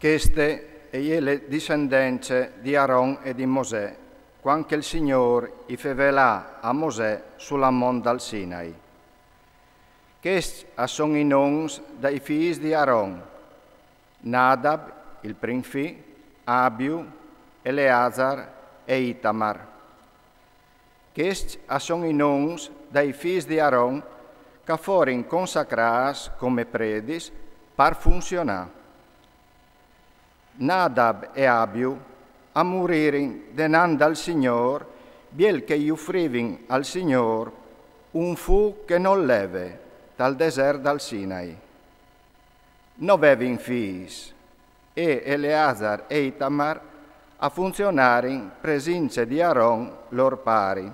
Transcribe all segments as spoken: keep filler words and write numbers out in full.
Cheste e je le discendence di Aron e di Mosè, cuant che il Signôr i fevelà a Mosè su la mont dal Sinai. Chescj a son i nons dai fîs di Aron: Nadab, il prin fi, Abiu, Eleazar e Itamar. Chescj a son i nons dai fîs di Aron ch'a forin consacrâts come predis par funzionâ. Nadab e Abiu a muririn denant dal Signôr, biel che i ufrivin al Signôr un fûc che nol leve, tal desert dal Sinai. No vevin fîs, e Eleazar e Itamar a funzionarin presince di Aron lôr pari.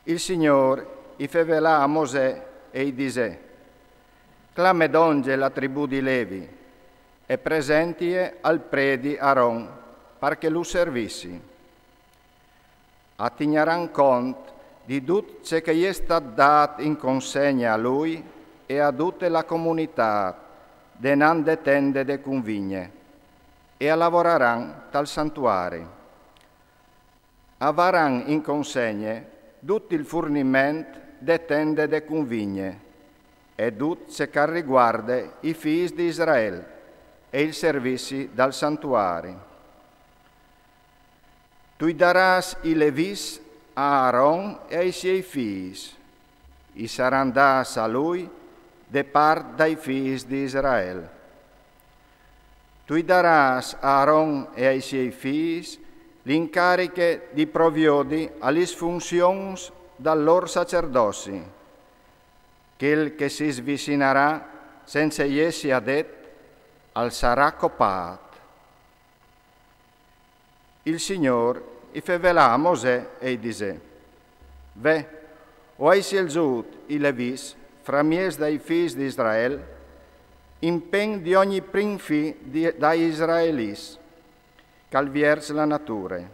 Il Signôr i fevelà a Mosè e i disè: Clame dongje la tribù di Levi e presentie al predi Aron, par che lu servissi. A tignaran cont di dut ce che i è stât dât in consegne a lui e a dute la comunitât, denant de tende de cunvigne, e a lavoraran tal santuari. A varan in consegne dut il furniment de tende de cunvigne e dut ce ch'al riguarde i fîs di Israel e il servissi dal santuari. Tu i darâs i levîs a Aron e ai siei fîs, i saran dâts a lui de part dai fîs di Israel. Tu i darâs a Aron e ai siei fîs l'incariche di proviodi a lis funzions dal lôr sacerdozi. Chel che si svicinarà cence jessi adet al sarà copât. Il Signôr i fevelà a Mosè e i disè: Ve, o ai sielzût i levîs framieç dai fîs di Israel, in plen di ogni prin fi di, dai israelîts, ch'al vierç la nature.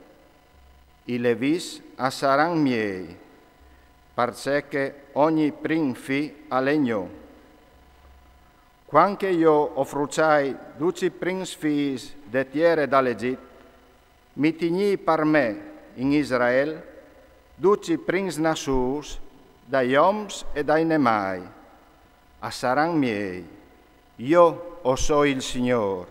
I levîs a saran miei, parcè che ogni prin fi al è gno. Cuant che jo o fruçai ducj i prins fîs de tiere dal Egjit, mi tignii par me in Israel ducj i prins nassûts dai oms e dai nemâi. A saran miei. Jo o soi il Signôr.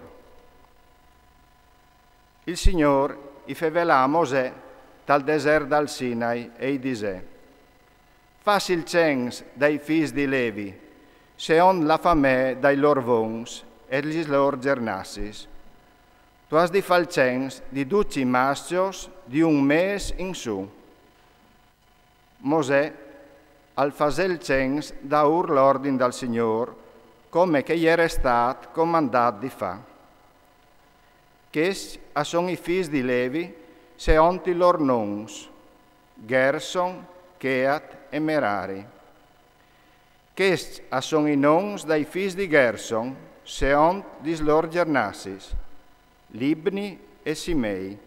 Il Signôr i fevelà a Mosè tal desert dal Sinai e i disè: Fâs il cens dai fîs di Levi, seont la famee dai lôr vons e lis lôr gjernassis. Tu âs di fâ il cens di ducj i mascjos di un mês in sù. Mosè al fasè il cens daûr l'ordin dal Signôr, come che i jere stât comandât di fâ. Chescj a son i fîs di Levi seont i lôr nons: Gerson, Cheat e Merari. Chescj a son i nons dai fîs di Gerson seont lis lôr gjernassis: Libni e Simei.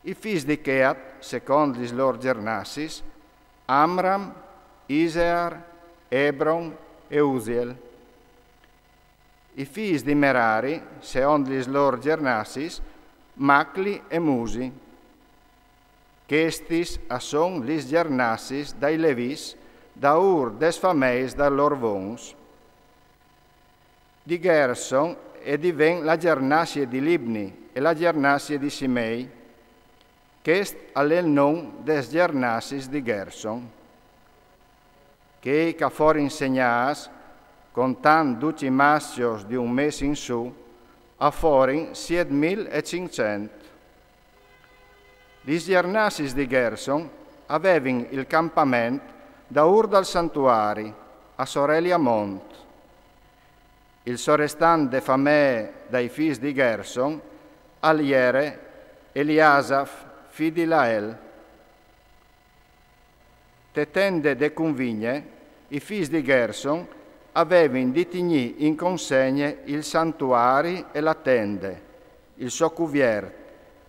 I fîs di Cheat, secont lis lôr gjernassis: Amram, Isear, Ebron e Uziel. I fîs di Merari, seont lis lôr gjernassis: Macli e Musi. Chestis a son lis gjernassis dai levîs daûr des fameis dai lôr vons. Di Gerson e diven la gjernassie di Libni e la gjernassie di Simei. Chest al è il non des gjernassis di Gerson. Chei ch'a forin segnâts, contant ducj i mascjos di un mês in sù, a forin siet mil e cinccent. Lis gjernassis di Gerson a vevin il campament daûr dal santuari, a soreli a mont. Il sorestant de famee dai fîs di Gerson al jere Eliasaf, fi di Lael. Te tende de cunvigne, i fîs di Gerson a vevin di tignî in consegne il santuari e la tende, il so cuviert,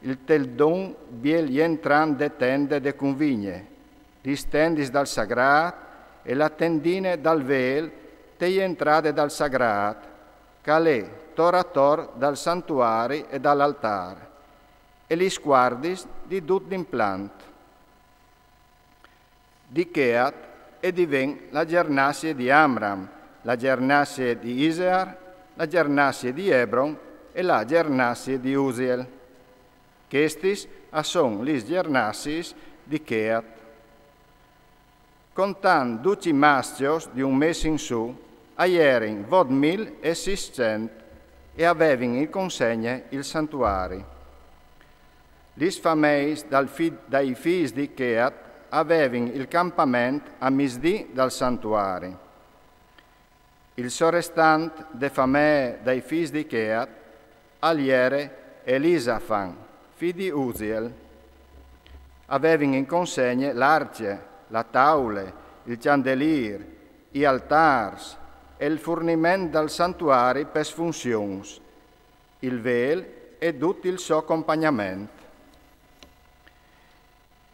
il tendon biel jentrant de tende de cunvigne, lis tendis dal sagrât e la tendine dal vêl te jentrade dal sagrât, ch'al è tor a tor dal santuari e dal altar, e lis cuardis di dut l'implant. Di Cheat e diven la gernassie di Amram, la gernassie di Isear, la gernassie di Ebron e la gernassie di Uziel. Chestis a son lis gernassiis di Cheat. Contant ducj i mascjos di un mês in sù, a jerin vot mil e sîscent, e a vevin in consegne il santuari. Lis fameis dai fîs di Cheat a vevin il campament a misdì dal santuari. Il sorestant de famee dai fîs di Cheat al jere Elisafan, fi di Uziel. A vevin in consegne l'arcje, la taule, il cjandelîr, i altârs e il furniment dal santuari pes funzions, il vêl e dut il so compagnament.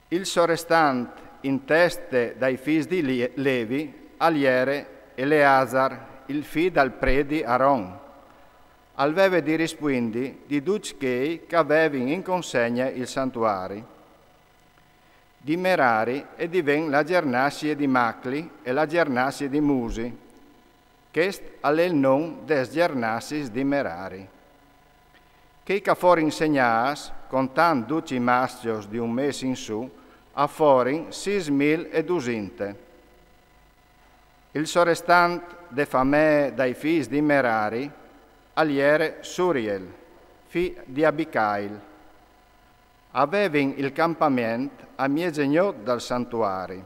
Il sorestant in teste dai fîs di Levi al jere Eleazar, il fi dal predi Aron. Al veve di rispuindi di ducj chei ch'a vevin in consegne il santuari. Di Merari e diven la gernassie di Macli e la gernassie di Musi. Chest al è il non des gernassiis di Merari. Chei ch'a forin segnâts, contant ducj i mascjos di un mês in sù, a forin sîs mil e dusinte. Il sorestant de famee dai fîs di Merari al jere Suriel, fi di Abicail. A vevin il campament a miezegnot dal santuari.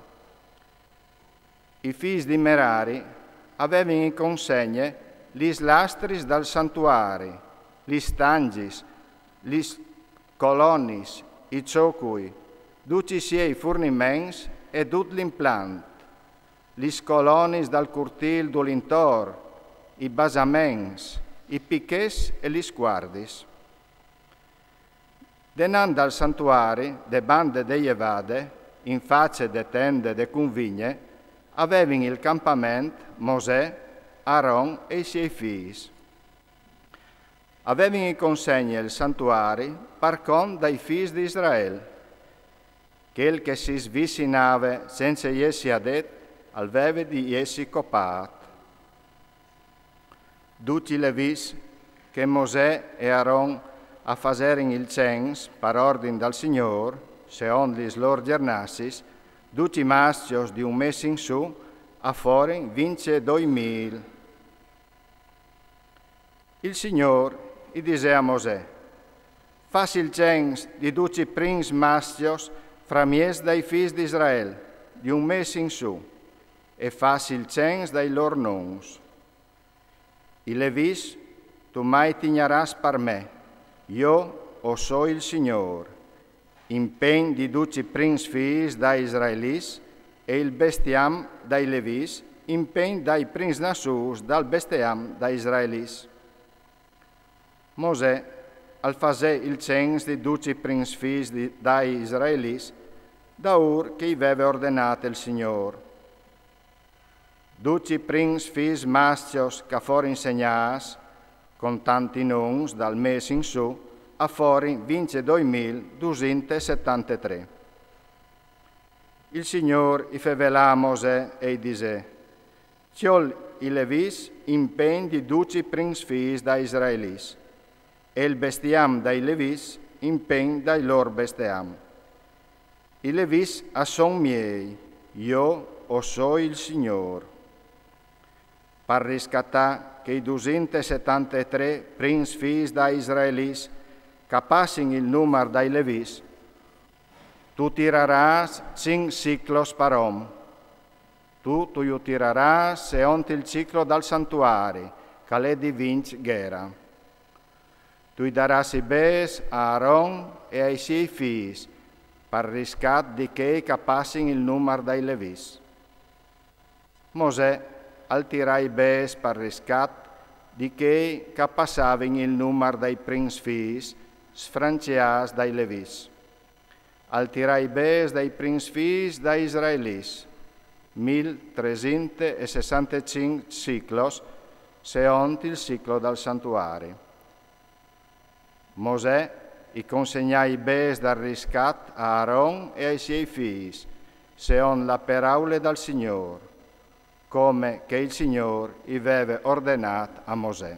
I fîs di Merari a vevin in consegne lis lastris dal santuari, lis stangjis, lis colonis, i cjocui, ducj i siei furniments e dut l'implant, lis colonis dal curtîl dulintor, i basaments, i pichets e lis cuardis. Denant dal santuari, de bande de jevade, in face de tende de cunvigne, a vevin il campament Mosè, Aron e i siei fîs. A vevin in consegne il santuari par cont dai fîs di Israel. Chel che si svicinave cence jessi adet al veve di jessi copât. Ducj i Levîs, che Mosè e Aron a faserin il cens par ordin dal Signôr, seont lis lôr gernassiis, ducj i mascjos di un mês in sù, a forin vincjedoi mil. Il Signôr i disè a Mosè: Fâs il cens di ducj i prins mascjos framieç dai fîs di Israel, di un mês in sù, e fâs il cens dai lôr nons. I Levîs tu mai tignarâs par me, jo o soi il Signôr. Impegn di ducj i prins fîs dai Israelîts e il bestiam dai Levîs, impegn dai prins nassûts dal bestiam dai Israelîts. Mosè al fasè il cens di ducj i prins fîs di, dai Israelîts, daûr che i veve ordenât il Signôr. Ducj i prins fîs mascjos ch'a forin segnâts, contant i nons dal mês in sù, a forin vincjedoi mil dusinte setantetrê. Il Signôr i fevelà a Mosè e i disè: Cjol i Levîs impegn di ducj i prins fîs dai Israelîts, e il bestiam dai Levîs impegn dai lôr bestiam. I Levîs a son miei, jo o soi il Signôr. Par riscatâ chei dusinte setantetrê prins fîs dai Israelîts ch'a passin il numar dai Levîs, tu tirarâs cinc siclos par om. Tu, tu ju tirarâs seont il ciclo dal santuari, ch'al è di vincj ghera. Tu i darâs i bêçs a Aron e ai siei fîs, par riscat di chei ch'a passin il numar dai Levîts. Mosè al tirà i bêçs par riscat di chei ch'a passavin il numar dai prins fîs sfranceâts dai Levîts. Al tirà i bêçs dai prins fîs dai Israelîts, mil tresinte e sessantecinc siclos, seond il siclo dal santuari. Mosè i consegnà i bêçs dal riscat a Aron e ai siei fîs, seond la peraule dal Signôr, come che il Signôr i veve ordenât a Mosè.